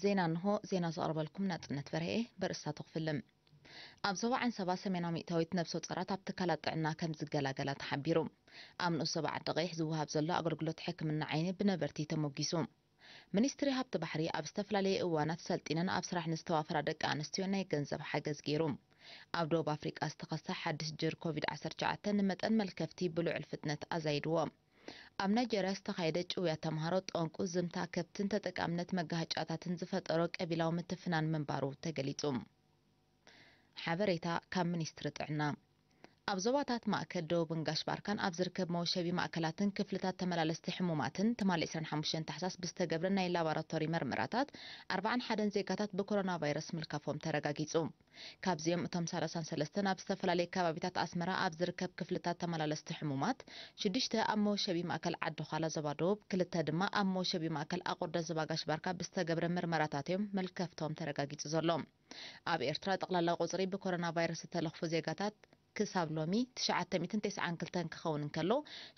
ዜና እንሆ። ዜና ዘቕርበልኩም ናጽነት በርሄ። በርእስታቱ ክፍልም። ኣብ ዞባ ዓንሰባ ሰሜናዊ ሚእታዊት ነፍሰ ጾራት ኣብ ትካላት ጥዕና ከም ዝገላገላ ተሓቢሩ። ኣብ ንኡስ ዞባ ዓዲ ቀይሕ ዝወሃብ ዘሎ ኣገልግሎት ሕክምና ዓይኒ ብነበርቲ ተሞጊሱ። ሚኒስትሪ ሃብቲ ባሕሪ ኣብ ዝተፈላለየ እዋናት ሰልጢነን ኣብ ስራሕ ንዝተዋፈራ ደቂ ኣንስትዮ ናይ ገንዘብ ሓገዝ ገይሩ። ኣብ ደቡብ ኣፍሪቃ ዝተኸስተ ሓድሽ ጅር ኮቪድ ዓሰርተ ትሽዓተ ንመጠን መልከፍቲ ብልዑል ፍጥነት ኣዛይድዎ። ኣብ ናይጀርያ ዝተኻየደ ጭውያ ተምሃሮ ጠንቁ ዝምታ ከብትን ተጠቃምነት መጋሃጫታትን ዝፈጠሮ ቀቢላዊ ምትፍናን ምንባሩ ተገሊጹ። ሓበሬታ ካብ ሚኒስትሪ ጥዕና። ኣብ ዞባታት ማእከል ደቡብን ጋሽ ባርካን ኣብ ዝርከብ መወሸቢ ማእከላትን ክፍልታት ተመላለስቲ ሕሙማትን ትማሊ ዕስራን ሓሙሽተን ታሕሳስ ብዝተገብረ ናይ ላቦራቶሪ መርመራታት ኣርባዓን ሓደን ዜጋታት ብኮሮና ቫይረስ ምልካፎም ተረጋጊጹ። ካብዚኦም እቶም ሰላሳን ሰለስተን ኣብ ዝተፈላለየ ከባቢታት ኣስመራ ኣብ ዝርከብ ክፍልታት ተመላለስቲ ሕሙማት፣ ሽዱሽተ ኣብ መወሸቢ ማእከል ዓዲ ዃላ ዞባ ደቡብ፣ ክልተ ድማ ኣብ መወሸቢ ማእከል ኣቑርደ ዞባ ጋሽ ባርካ ብዝተገብረ ምርመራታት እዮም መልከፍቶም ተረጋጊጹ ዘሎ። ኣብ ኤርትራ ጠቕላላ ቁጽሪ ብኮሮና ቫይረስ ዝተለኽፉ ዜጋታት ክሳብ ሎሚ ትሽዓተ ሚእትን ተስዓን ክልተን ክኸውን እንከሎ፣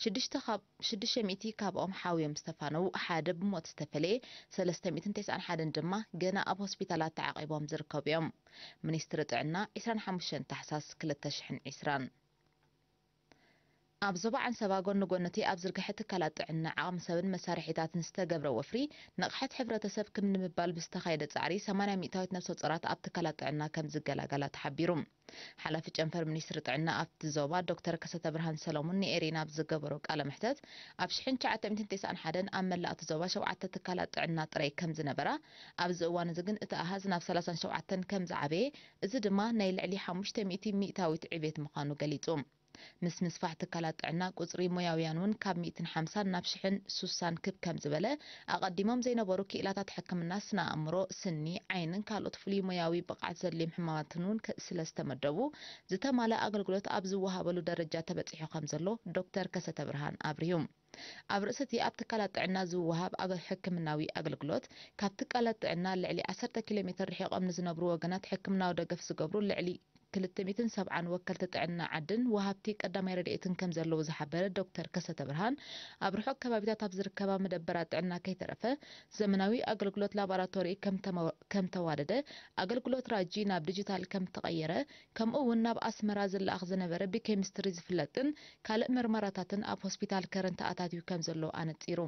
ሽዱሽተ ካብ ሽዱሽተ ሚእቲ ካብኦም ሓውዮም ዝተፋነዉ፣ ሓደ ብሞት ዝተፈለየ፣ ሰለስተ ሚእትን ተስዓን ሓደን ድማ ገና ኣብ ሆስፒታላት ተዓቒቦም ዝርከቡ እዮም። ሚኒስትሪ ጥዕና ዕስራን ሓሙሽተን ታሕሳስ ክልተ ሽሕን ዕስራን። ኣብ ዞባ ዓንሰባ ጎኒ ጎኒ እቲ ኣብ ዝርግሐ ትካላት ጥዕና ዓቕሚ ሰብን መሳርሒታትን ዝተገብረ ወፍሪ ንቕሓት ሕብረተሰብ ክብ ንምባል ብዝተኻየደ ጻዕሪ ሰማንያ ሚእታዊት ነፍሰ ጾራት ኣብ ትካላት ጥዕና ከም ዝገላገላ ተሓቢሩ። ሓላፊ ጨንፈር ሚኒስትሪ ጥዕና ኣብቲ ዞባ ዶክተር ከሰተ ብርሃን ሰለሙን ንኤሪና ኣብ ዝገበሮ ቃለ መሕተት ኣብ ሽሕን ትሽዓተ ሚእትን ተስዓን ሓደን ኣብ መላእ እቲ ዞባ ሸውዓተ ትካላት ጥዕና ጥራይ ከም ዝነበራ ኣብዚ እዋን እዚ ግን እቲ ኣሃዝ ናብ ሰላሳን ሸውዓተን ከም ዝዓበየ እዚ ድማ ናይ ልዕሊ ሓሙሽተ ሚእቲ ሚእታዊት ዕቤት ምዃኑ ገሊጹ። ምስ ምስፋሕ ትካላት ጥዕና፣ ቁጽሪ ሞያውያን እውን ካብ ሚእትን ሓምሳን ናብ ሽሕን ሱሳን ክብ ከም ዝበለ፣ ኣቐዲሞም ዘይነበሩ ክኢላታት ሕክምና ስነ ኣእምሮ፣ ስኒ፣ ዓይንን ካልኦት ፍሉይ ሞያዊ ብቕዓት ዘድልዮም ሕማማትን እውን ከ-፣ ስለ ዝተመደቡ፣ ዝተማልአ ኣገልግሎት ኣብ ዝወሃበሉ ደረጃ ተበጺሑ ከም ዘሎ ዶክተር ከሰተ ብርሃን ኣብሪሁ። ኣብ ርእሲ እቲ ኣብ ትካላት ጥዕና ዝወሃብ ኣገ-፣ ሕክምናዊ ኣገልግሎት፣ ካብ ትካላት ጥዕና ልዕሊ ዓሰርተ ኪሎ ሜትር ርሒቖም ንዝነብሩ ወገናት ሕክምናዊ ደገፍ ዝገብሩ ልዕሊ ክልተ ሚእትን ሰብዓን ወከልቲ ጥዕና ዓድን ወሃብቲ ቀዳማይ ረድኤትን ከም ዘለዉ ዝሓበረ ዶክተር ከሰተ ብርሃን፣ ኣብ ርሑቕ ከባቢታት ኣብ ዝርከባ መደበራት ጥዕና ከይተረፈ ዘመናዊ ኣገልግሎት ላቦራቶሪ ከም ተመ-፣ ከም ተዋደደ፣ ኣገልግሎት ራጂ ናብ ዲጂታል ከም ተቐየረ፣ ከምኡ እውን ናብ ኣስመራ ዝለኣኽ ዝነበረ ብኬሚስትሪ ዝፍለጥን ካልእ መርመራታትን ኣብ ሆስፒታል ከረን ተኣታትዩ ከም ዘሎ ኣነጺሩ።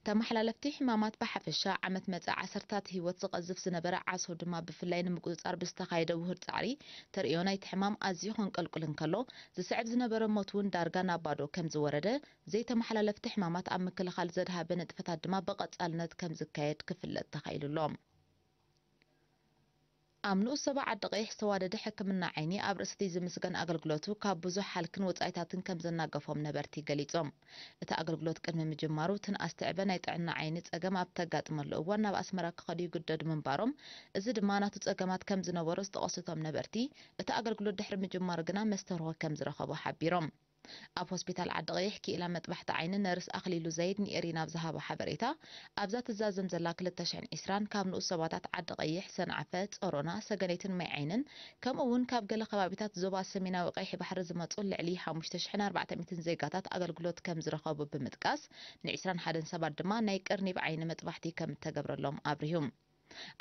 ተመሓላለፍቲ ሕማማት ብሓፈሻ ዓመት መጸ ዓሰርታት ህይወት ዝቐዝፍ ዝነበረ ዓሶ ድማ ብፍላይ ንምቁጽጻር ብዝተኻየደ ውሁድ ጻዕሪ ተርእዮ ናይቲ ሕማም ኣዝዩ ከንቀልቁል እንከሎ ዝስዕብ ዝነበረ ሞት እውን ዳርጋ ናብ ባዶ ከም ዝወረደ ዘይተመሓላለፍቲ ሕማማት ኣብ ምክልኻል ዘድሃበ ንጥፈታት ድማ ብቐጻልነት ከም ዝካየድ ክፍለጥ ተኻኢሉ ኣሎ። ኣብ ንኡስ ዞባ ዓዲ ቀይሕ ዝተዋደደ ሕክምና ዓይኒ ኣብ ርእሲ እቲ ዝምስገን ኣገልግሎቱ ካብ ብዙሕ ሃልክን ወጻኢታትን ከም ዘናገፎም ነበርቲ ገሊጾም። እቲ ኣገልግሎት ቅድሚ ምጅማሩ ትንኣስ ትዕበ ናይ ጥዕና ዓይኒ ጸገም ኣብ ተጋጥመሉ እዋን ናብ ኣስመራ ክኸዱ ይግደዱ ምንባሮም፣ እዚ ድማ ናቱ ጸገማት ከም ዝነበሮ ዝጠቐሱ እቶም ነበርቲ፣ እቲ ኣገልግሎት ድሕሪ ምጅማሩ ግና መስተርሆ ከም ዝረኸቡ ሓቢሮም። ኣብ ሆስፒታል ዓዲ ቀይሕ ክኢላ መጥባሕቲ ዓይኒ ነርስ ኣኽሊሉ ዘይድ ንኤሪና ኣብ ዝሃቦ ሓበሬታ፣ ኣብዛ ትዛዘም ዘላ ክልተ ሽሕን ዕስራን ካብ ንኡስ ዞባታት ዓዲ ቀይሕ፣ ሰንዓፈ፣ ጸሮና፣ ሰገነይትን ማይ ዓይንን፣ ከምኡ እውን ካብ ገለ ከባቢታት ዞባ ሰሜናዊ ቀይሕ ባሕሪ ዝመጹ ልዕሊ ሓሙሽተ ሽሕን ኣርባዕተ ሚእትን ዜጋታት ኣገልግሎት ከም ዝረኸቡ ብምጥቃስ፣ ንዕስራን ሓደን ሰባት ድማ ናይ ቀርኒብ ዓይኒ መጥባሕቲ ከም እተገብረሎም ኣብሪሁ።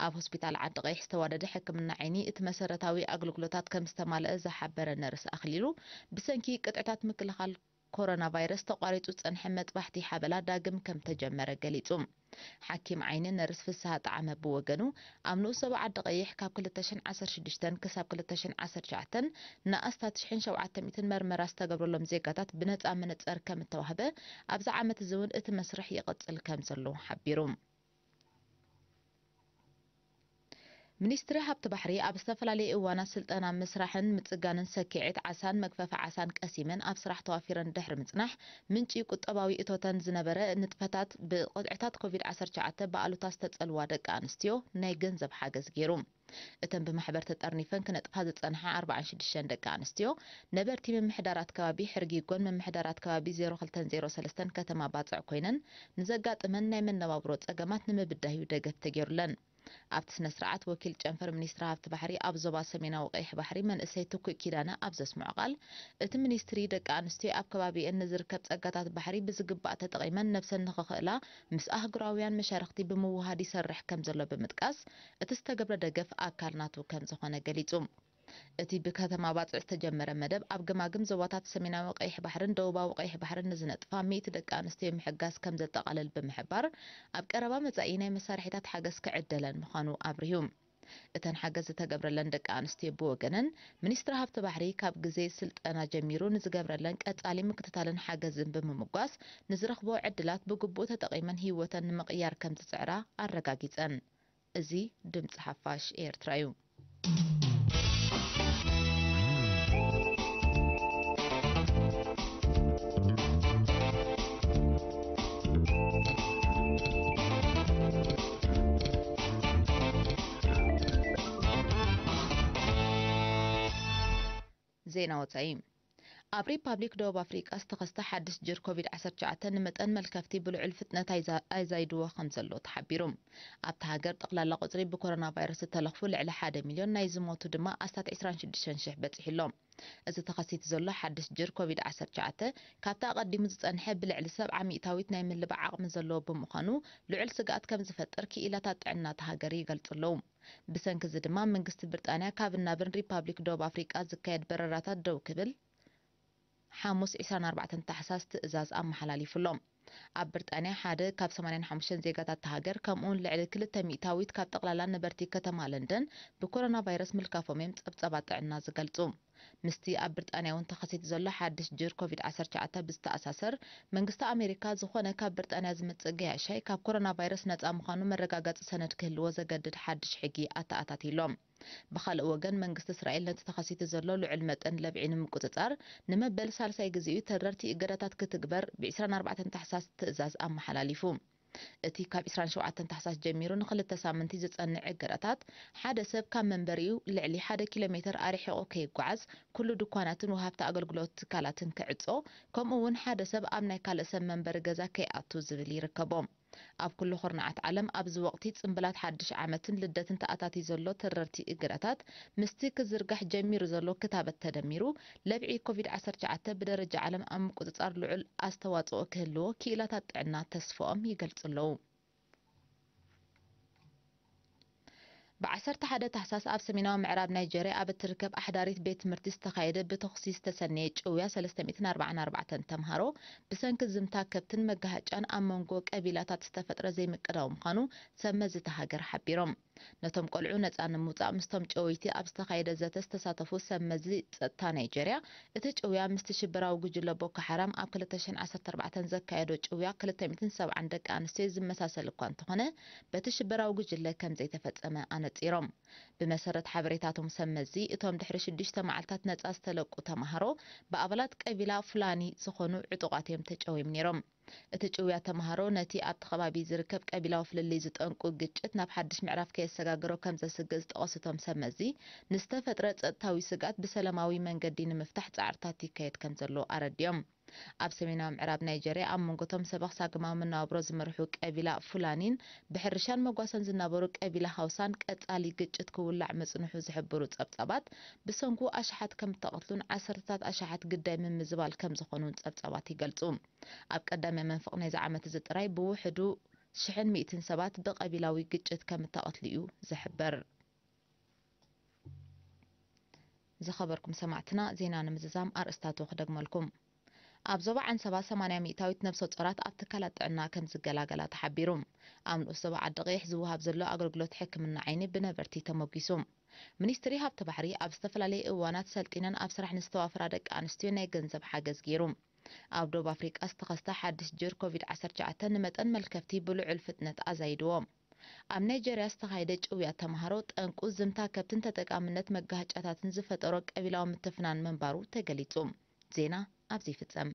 ኣብ ሆስፒታል ዓዲ ቀይሕ ዝተዋደደ ሕክምና ዓይኒ እቲ መሰረታዊ ኣገልግሎታት ከም ዝተማልአ ዝሓበረ ነርስ ኣኽሊሉ፣ ብሰንኪ ቅጥዕታት ምክልኻል ኮሮና ቫይረስ ተቋሪጹ ዝጸንሐ መጥባሕቲ ሓበላ ዳግም ከም ተጀመረ ገሊጹ። ሓኪም ዓይኒ ነርስ ፍስሃ ጣዕመ ብወገኑ፣ ኣብ ንኡስ ዞባ ዓዲ ቀይሕ ካብ ክልተ ሽሕን ዓሰርተ ሽዱሽተን ክሳብ ክልተ ሽሕን ዓሰርተ ትሽዓተን ንኣስታት ሽሕን ሸውዓተ ሚእትን መርመራ ዝተገብረሎም ዜጋታት ብነጻ መነጸር ከም እተዋህበ፣ ኣብዚ ዓመት እዚ እውን እቲ መስርሕ ይቕጽል ከም ዘሎ ሓቢሩ። ሚኒስትሪ ሃብቲ ባሕሪ ኣብ ዝተፈላለየ እዋናት ስልጠና ምስራሕን ምጽጋንን ሰኪዔት ዓሳን መግፈፊ ዓሳን ቀሲመን ኣብ ስራሕ ተዋፊረን ድሕሪ ምጽናሕ፣ ምንጪ ቁጠባዊ እቶተን ዝነበረ ንጥፈታት ብቕጥዕታት ኮቪድ ዓሰርተ ትሽዓተ ብኣሉታ ዝተጸልዋ ደቂ ኣንስትዮ ናይ ገንዘብ ሓገዝ ገይሩ። እተን ብማሕበር ተጠርኒፈን ክነጥፋ ዝጸንሓ ኣርባዓን ሽዱሽተን ደቂ ኣንስትዮ፣ ነበርቲ ምምሕዳራት ከባቢ ሕርጊጎን ምምሕዳራት ከባቢ ዜሮ ክልተን ዜሮ ሰለስተን ከተማ ባጽዕ ኮይነን፣ ንዘጋጥመን ናይ መነባብሮ ጸገማት ንምብዳህዩ ደገፍ ተገይሩለን። ኣብቲ ስነ ስርዓት ወኪል ጨንፈር ሚኒስትሪ ሃብቲ ባሕሪ ኣብ ዞባ ሰሜናዊ ቀይሕ ባሕሪ መንእሰይ ትኩእ ኪዳነ ኣብ ዘስምዖ ቃል፣ እቲ ሚኒስትሪ ደቂ ኣንስትዮ ኣብ ከባቢኤን ንዝርከብ ጸጋታት ባሕሪ ብዝግባእ ተጠቒመን ነብሰን ንኽኽእላ ምስ ኣህጉራውያን መሻርኽቲ ብምውሃድ ይሰርሕ ከም ዘሎ ብምጥቃስ፣ እቲ ዝተገብረ ደገፍ ኣካል ናቱ ከም ዝኾነ ገሊጹ። እቲ ብከተማ ባጽዕ ዝተጀመረ መደብ፣ ኣብ ገማግም ዞባታት ሰሜናዊ ቀይሕ ባሕርን ደቡባዊ ቀይሕ ባሕርን ንዝነጥፋ ሚእቲ ደቂ ኣንስትዮ ምሕጋዝ ከም ዘጠቓልል ብምሕባር፣ ኣብ ቀረባ መጻኢ ናይ መሳርሒታት ሓገዝ ክዕደለን ምዃኑ ኣብሪሁ። እተን ሓገዝ ዝተገብረለን ደቂ ኣንስትዮ ብወገነን፣ ሚኒስትሪ ሃብቲ ባሕሪ ካብ ግዜ ስልጠና ጀሚሩ ንዝገብረለን ቀጻሊ ምክትታልን ሓገዝን ብምምጓስ፣ ንዝረኽቦ ዕድላት ብግቡእ ተጠቒመን ህይወተን ንምቕያር ከም ዝጽዕራ ኣረጋጊጸን። እዚ ድምጺ ሓፋሽ ኤርትራ እዩ። ዜና ወጻኢ። ኣብ ሪፓብሊክ ደቡብ ኣፍሪቃ ዝተኸስተ ሓድሽ ጅር ኮቪድ ዓሰርተ ትሽዓተ ንመጠን መልከፍቲ ብልዑል ፍጥነት ኣይዛ-፣ ኣይዛይድዎ ከም ዘሎ ተሓቢሩ። ኣብታ ሃገር ጠቕላላ ቁጽሪ ብኮሮና ቫይረስ ዝተለኽፉ ልዕሊ ሓደ ሚልዮን፣ ናይ ዝሞቱ ድማ ኣስታት ዕስራን ሽዱሽተን ሽሕ በጺሑ ኣሎ። እዚ ተኸሲቱ ዘሎ ሓድሽ ጅር ኮቪድ ዓሰርተ ትሽዓተ፣ ካብቲ ኣቐዲሙ ዝጸንሐ ብልዕሊ ሰብዓ ሚእታዊት ናይ ምልባዕ ዓቕሚ ዘለዎ ብምዃኑ፣ ልዑል ስግኣት ከም ዝፈጥር ክኢላታት ጥዕና እታ ሃገር ይገልጹ ኣለዉ። ብሰንኪ እዚ ድማ መንግስቲ ብሪጣንያ ካብን ናብን ሪፓብሊክ ደቡብ ኣፍሪቃ ዝካየድ በረራታት ደው ክብል ሓሙስ ዕስራን ኣርባዕተን ታሕሳስ ትእዛዝ ኣመሓላሊፉ ኣሎ። ኣብ ብሪጣንያ ሓደ ካብ ሰማንያን ሓሙሽተን ዜጋታት እታ ሃገር፣ ከምኡውን ልዕሊ ክልተ ሚእታዊት ካብ ጠቕላላ ነበርቲ ከተማ ለንደን ብኮሮና ቫይረስ ምልካፎም እዮም ጸብጻባት ጥዕና ዝገልጹ። ምስቲ ኣብ ብሪጣንያ እውን ተኸሲቱ ዘሎ ሓድሽ ጅር ኮቪድ ዓሰርተ ትሽዓተ ብዝተኣሳሰር፣ መንግስቲ ኣሜሪካ ዝኾነ ካብ ብሪጣንያ ዝመጽእ ገያሻይ ካብ ኮሮና ቫይረስ ነጻ ምዃኑ መረጋገጺ ሰነድ ክህልዎ ዘገድድ ሓድሽ ሕጊ ኣተኣታትዩ ኣሎ። ብኻልእ ወገን፣ መንግስቲ እስራኤል ነቲ ተኸሲቱ ዘሎ ልዑል መጠን ለብዒ ንምቁጽጻር፣ ንመበል ሳልሳይ ግዜኡ ተረርቲ እገዳታት ክትግበር፣ ብዕስራን ኣርባዕተን ታሕሳስ ትእዛዝ ኣመሓላሊፉ። እቲ ካብ ዕስራን ሸውዓተን ታሕሳስ ጀሚሩ ንኽልተ ሳምንቲ ዝጸንዕ እገዳታት፣ ሓደ ሰብ ካብ መንበሪኡ ልዕሊ ሓደ ኪሎ ሜተር ኣርሒቑ ከይጓዓዝ፣ ኩሉ ድኳናትን ወሃብቲ ኣገልግሎት ትካላትን ክዕጾ፣ ከምኡ እውን ሓደ ሰብ ኣብ ናይ ካልእ ሰብ መንበሪ ገዛ ከይኣቱ ዝብል ይርከቦም። ኣብ ኩሉ ኩርናዓት ዓለም ኣብዚ ወቕቲ ጽምብላት ሓድሽ ዓመትን ልደትን ተኣታትዩ ዘሎ ተረርቲ እገዳታት፣ ምስቲ ክዝርጋሕ ጀሚሩ ዘሎ ክታበት ተደሚሩ፣ ለብዒ ኮቪድ ዓሰርተ ትሽዓተ ብደረጃ ዓለም ኣብ ምቁጽጻር ልዑል ኣስተዋጽኦ ክህልዎ ክኢላታት ጥዕና ተስፍኦም ይገልጹ ኣለዉ። ብዓሰርተ ሓደ ታሕሳስ ኣብ ሰሜናዊ ምዕራብ ናይጀርያ ኣብ እትርከብ ኣሕዳሪት ቤት ትምህርቲ ዝተኻየደ ብተኹሲ ዝተሰነየ ጭውያ ሰለስተ ሚእትን ኣርባዓን ኣርባዕተን ተምሃሮ ብሰንኪ ዝምታ ከብትን መጋሃጫን ኣብ መንጎ ቀቢላታት ዝተፈጥረ ዘይምቅዳው ምዃኑ ሰብ መዚ እታ ሃገር ሓቢሮም። ነቶም ቆልዑ ነጻ ንምውጻእ ምስቶም ጨወይቲ ኣብ ዝተኻየደ ዘተ ዝተሳተፉ ሰብ መዚ ጸጥታ ናይጀርያ፣ እቲ ጭውያ ምስቲ ሽበራዊ ጉጅለ ቦኮ ሓራም ኣብ ክልተ ሽሕን ዓሰርተ ኣርባዕተን ዘካየዶ ጭውያ ክልተ ሚእትን ሰብዓን ደቂ ኣንስትዮ ዝመሳሰል እኳ እንተኾነ፣ በቲ ሽበራዊ ጉጅለ ከም ዘይተፈጸመ ኣነጺሮም። ብመሰረት ሓበሬታቶም ሰብ መዚ፣ እቶም ድሕሪ ሽዱሽተ መዓልታት ነጻ ዝተለቁ ተማሃሮ፣ ብኣባላት ቀቢላ ፉላኒ ዝኾኑ ዕጡቓት እዮም ተጨውዮም ነይሮም። እቲ ጭውያ ተማሃሮ ነቲ ኣብቲ ከባቢ ዝርከብ ቀቢላዊ ፍልልይ ዝጠንቁ ግጭት ናብ ሓድሽ ምዕራፍ ከየሰጋግሮ ከም ዘስግእ ዝጠቐሱ እቶም ሰብ መዚ፣ ንዝተፈጥረ ጸጥታዊ ስግኣት ብሰላማዊ መንገዲ ንምፍታሕ ጻዕርታት ይካየድ ከም ዘሎ ኣረዲኦም። ኣብ ሰሜናዊ ምዕራብ ናይጀርያ ኣብ መንጎ እቶም ሰበኽ ሳግማዊ መነባብሮ ዝመርሑ ቀቢላ ፉላኒን ብሕርሻን መጓሰን ዝነበሩ ቀቢላ ሃውሳን ቀጻሊ ግጭት ክውላዕ ምጽንሑ ዝሕብሩ ጸብጻባት፣ ብሰንኩ ኣሽሓት ከም እተቐትሉን ዓሰርተታት ኣሽሓት ግዳይ ምምዝባል ከም ዝኾኑን ጸብጻባት ይገልጹ። ኣብ ቀዳማይ መንፈቕ ናይዚ ዓመት እዚ ጥራይ ብውሕዱ ሽሕን ሚእትን ሰባት ብቐቢላዊ ግጭት ከም እተቐትሉ እዩ ዝሕበር። ዝኸበርኩም ሰማዕትና፣ ዜና ንምዝዛም ኣርእስታቱ ክደግመልኩም። ኣብ ዞባ ዓንሰባ ሰማንያ ሚእታዊት ነብሰ ጾራት ኣብ ትካላት ጥዕና ከም ዝገላገላ ተሓቢሩ። ኣብ ንኡስ ዞባ ዓዲ ቀይሕ ዝወሃብ ዘሎ ኣገልግሎት ሕክምና ዓይኒ ብነበርቲ ተሞጊሱ። ሚኒስትሪ ሃብቲ ባሕሪ፣ ኣብ ዝተፈላለዩ እዋናት ሰልጢነን ኣብ ስራሕ ንዝተዋፈራ ደቂ ኣንስትዮ ናይ ገንዘብ ሓገዝ ገይሩ። ኣብ ደቡብ ኣፍሪቃ ዝተኸስተ ሓድሽ ጅር ኮቪድ ዓሰርተ ትሽዓተ ንመጠን መልከፍቲ ብልዑል ፍጥነት ኣዛይድዎ። ኣብ ናይጀርያ ዝተኻየደ ጭውያ ተምሃሮ፣ ጠንቁ ዝምታ ከብትን ተጠቃምነት መጋሃጫታትን ዝፈጠሮ ቀቢላዊ ምትፍናን ምንባሩ ተገሊጹ። ዜና ኣብዚ ይፍጸም።